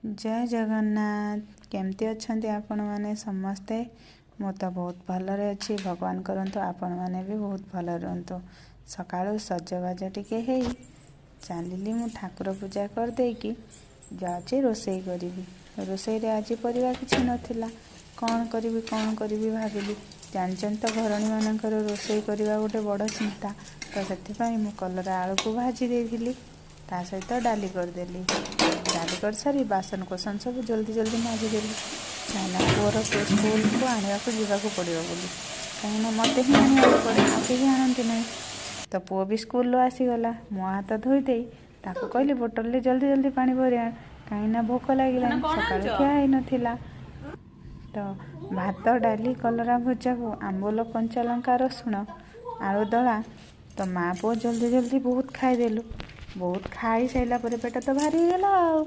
ଜୟ ଜଗନ୍ନାଥ। କେମିତି ଅଛନ୍ତି ଆପଣମାନେ ସମସ୍ତେ? ମୁଁ ତ ବହୁତ ଭଲରେ ଅଛି। ଭଗବାନ କରନ୍ତୁ ଆପଣମାନେ ବି ବହୁତ ଭଲରେ ରୁହନ୍ତୁ। ସକାଳୁ ସଜବାଜ ଟିକେ ହେଇ ଚାଲିଲି ମୁଁ ଠାକୁର ପୂଜା କରିଦେଇକି ଯାଉଛି ରୋଷେଇ କରିବି। ରୋଷେଇରେ ଆଜି ପରିବା କିଛି ନଥିଲା। କ'ଣ କରିବି କ'ଣ କରିବି ଭାବିଲି। ଜାଣିଛନ୍ତି ତ, ଘରଣୀମାନଙ୍କର ରୋଷେଇ କରିବା ଗୋଟେ ବଡ଼ ଚିନ୍ତା। ତ ସେଥିପାଇଁ ମୁଁ କଲରା ଆଳୁକୁ ଭାଜି ଦେଇଥିଲି, ତା ସହିତ ଡାଲି କରିଦେଲି। ଡାଲି କରିସାରି ବାସନ କୁସନ ସବୁ ଜଲ୍ଦି ଜଲ୍ଦି ମାଜିଦେଲି, କାହିଁକିନା ପୁଅର ସ୍କୁଲକୁ ଆଣିବାକୁ ଯିବାକୁ ପଡ଼ିବ ବୋଲି। କାହିଁକିନା ମୋତେ ହିଁ ଆଣିବାକୁ ପଡ଼େ, ଆଉ କେହି ଆଣନ୍ତି ନାହିଁ। ତ ପୁଅ ବି ସ୍କୁଲରୁ ଆସିଗଲା। ମୁହଁ ହାତ ଧୋଇ ଦେଇ ତାକୁ କହିଲି, ବୋଟଲରେ ଜଲ୍ଦି ଜଲ୍ଦି ପାଣି ଭରି ଆଣ, କାହିଁକିନା ଭୋକ ଲାଗିଲାଣି, ସକାଳୁ ଖିଆ ହେଇନଥିଲା। ତ ଭାତ, ଡାଲି, କଲରା ଭଜାକୁ ଆମ୍ବୁଲ, କଞ୍ଚା ଲଙ୍କା, ରସୁଣ, ଆଳୁ ଦଳା। ତ ମା ପୁଅ ଜଲ୍ଦି ଜଲ୍ଦି ବହୁତ ଖାଇଦେଲୁ। ବହୁତ ଖାଇସାରିଲା ପରେ ପେଟ ତ ଭାରି ହେଇଗଲା ଆଉ।